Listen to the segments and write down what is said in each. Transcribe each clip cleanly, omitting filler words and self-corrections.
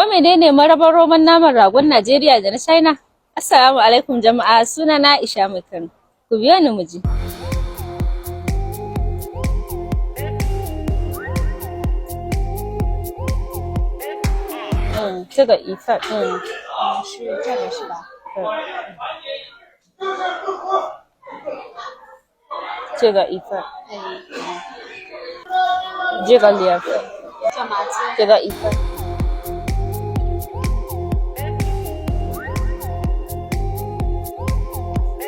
Ko menene marabar roman naman ragon Najeriya da na China? Assalamu alaikum jama'a, suna na Aisha Mai Kano. Ku biyo ni mu ji. 嗯，这个一份，嗯，是这个是吧？对。这个一份，这个两份，椒麻鸡。这个一份。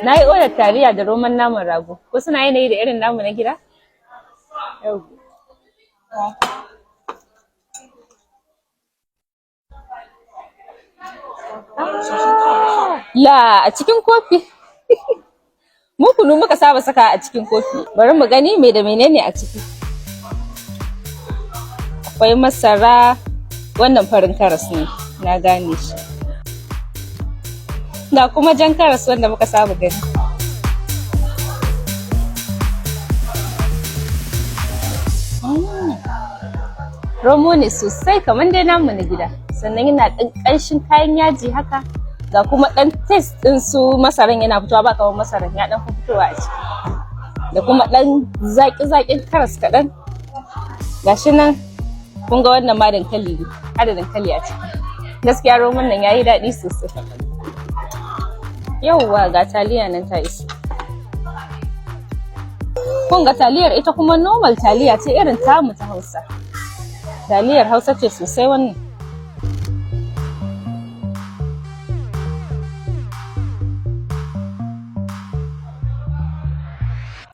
Na yi odar taliya da roman naman rago. Ko suna yanayi da irin namu na gida? Yau. La, a cikin kofi. Mu kunu muka saba saka a cikin kofi. Bari mu gani me da menene a ciki. Akwai masara, wannan farin karas ne, na gane shi. Ga kuma jan karas wanda muka saba gani. Romo ne sosai kamar dai namu na gida. Sannan yana ɗan ƙanshin kayan yaji haka. Ga kuma ɗan taste ɗin su masaran yana fitowa, ba kamar masaran ya ɗan fi fitowa a ciki. Da kuma ɗan zaƙi-zaƙin karas kaɗan. Gashi nan kun ga wannan ma dankali ne, har da dankali a ciki. Gaskiya romon nan yayi daɗi sosai. Yauwa, ga taliya nan ta iso. Kun ga taliyar, ita kuma normal taliya ce irin tamu ta Hausa. Taliyar Hausa ce sosai wannan.